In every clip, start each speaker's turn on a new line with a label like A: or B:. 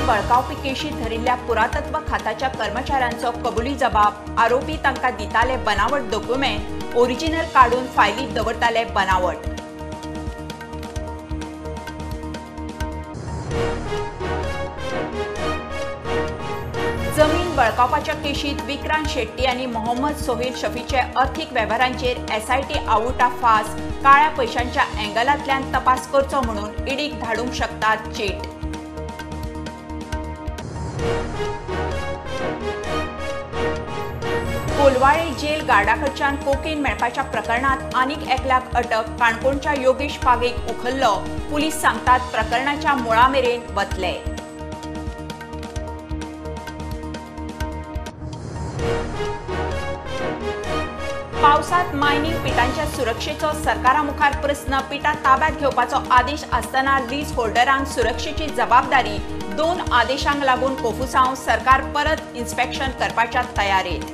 A: जमीन बळकावपी केशीत धरिल्ल्या पुरातत्व खात्याच्या कर्मचाऱ्यांचो कबुली जबाब. आरोपी तांकां दिताले बनावट डॉक्युमेंट, ओरिजिनल काडून फायलीत दवरताले बनावट. जमीन बळकावपाच्या केशीत विक्रांत शेट्टी आनी मोहम्मद सोहेल शफीचे अर्थीक वेव्हारांचेर एसआयटी आवुटा फास. काळ्या पैशांच्या अँगलांतल्यान तपास करचो म्हणून ईडीक धाडूंक शकतात चीट. कोलवाळे जेल गार्डाकडच्यान कोकेन मेळपाच्या प्रकरणात आनीक एकल्याक अटक. काणकोणच्या योगेश पागेक उखल्लो. पुलीस सांगतात प्रकरणाच्या मुळा मेरेन वतले. पावसात मायनिंग पिटांच्या सुरक्षेचो सरकारा मुखार प्रस्न. पिटां ताब्यात घेवपाचो आदेश आसतना लीज होल्डरांक सुरक्षेची जबाबदारी. 2 आदेशांक लागून कोफुसांव. सरकार परत इन्स्पेक्शन करपाच्या तयारेत.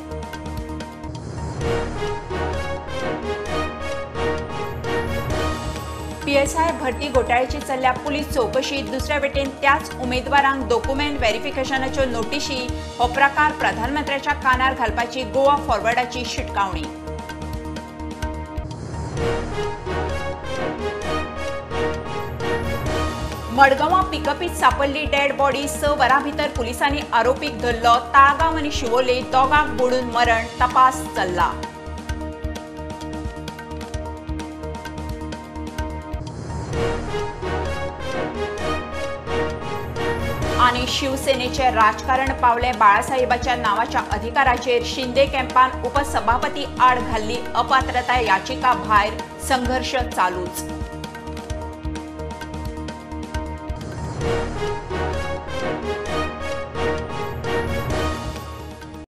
A: पीएसआय भरती घोटाळ्याची चल्ल्या पुलीस चौकशी. दुसऱ्या वटेन त्याच उमेदवारांक डॉक्युमेंट व्हेरिफिकेशनाच्यो नोटिशी. हो प्रकार प्रधानमंत्र्याच्या कानार घालपाची गोवा फॉरवर्डाची शिटकावणी. मडगांवां पिकअपीत सापडली डेड बॉडी. 6 वरां भितर पुलिसांनी आरोपीक धरलो. ताळगांव आनी शिवोले दोगांक बुडून मरण. तपास चल्ला. आनी शिवसेनेचे राजकारण पावले बाळासाहेबाच्या नावाच्या अधिकाराचेर. शिंदे कॅम्पान उपसभापती आड घाल्ली अपात्रताय याचिका भायर. संघर्ष चालूच.